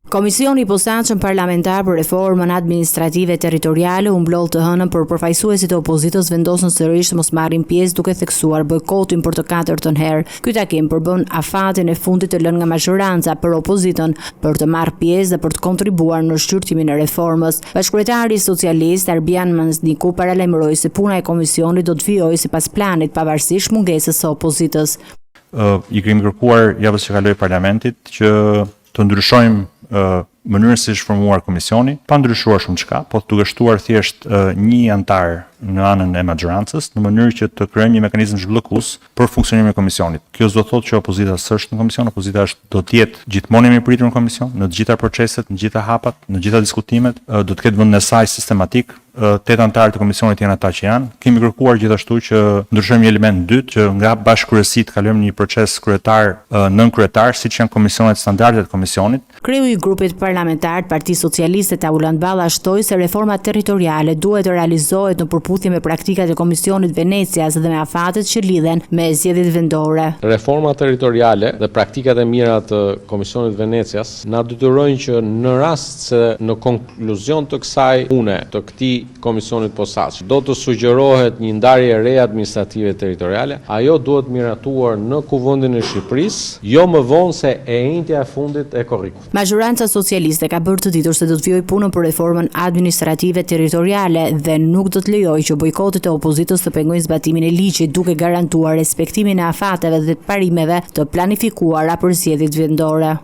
Komisioni i Posaçëm Parlamentar për Reformën Administrative Territoriale u mblodh të hënën, por përfaqësuesit e opozitës vendosën sërish të mos marrin pjesë duke theksuar bojkotin për të katërtën herë. Ky takim përbën afatin e fundit të lënë nga mazhoranca për opozitën për të marrë pjesë dhe për të kontribuar në shqyrtimin e reformës. Bashkëkryetari socialist Arbian Mazniku paralajmëroi se puna e komisionit do të vijojë sipas planit pavarësisht mungesës së opozitës. I kemi kërkuar javës që kaloi parlamentit që të ndryshojmë mënyrën si është formuar komisioni, pa ndryshuar shumëçka, po duke shtuar thjesht një anëtar në anën e maxhorancës, në mënyrë që të krijojmë një mekanizëm zhbllokues për funksionimin e komisionit. Kjo s'do të thotë që opozita s'është në komision, opozita është do të jetë gjithmonë e mirëpritur në komision, në të gjitha proceset, në të gjitha hapat, në të gjitha diskutimet, do të ketë vendin e saj sistematik, tetë anëtarë të komisionit janë ata që janë. Kemi kërkuar gjithashtu që ndryshojmë një element të dytë, që nga bashkëkryesi të kalojmë në një proces kryetar nënkryetar, siç janë komisionet standarde të komisionit. Kreu i grupit parlamentar të Partisë Socialiste Taulant Balla shtoi se reforma territoriale duhet të realizohet në përputhje me praktikat e Komisionit Venecias dhe me afatet që lidhen me zgjedhjet vendore. Reforma territoriale dhe praktikat e mira të Komisionit Venecias na detyrojnë që në rast se në konkluzion të kësaj pune të këtij Komisioni të Posaçëm do të sugjerohet një ndarje e re administrative territoriale, ajo duhet miratuar në Kuvendin e Shqipërisë jo më vonë se e enjtja e fundit e korrikut. Mazhoranca socialiste ka bërë të ditur se do të vijojë punën për reformën administrative territoriale dhe nuk do të lejojë që bojkotet e opozitës të pengojnë zbatimin e ligjit, duke garantuar respektimin e afateve dhe parimeve të planifikuara për zgjedhjet vendore.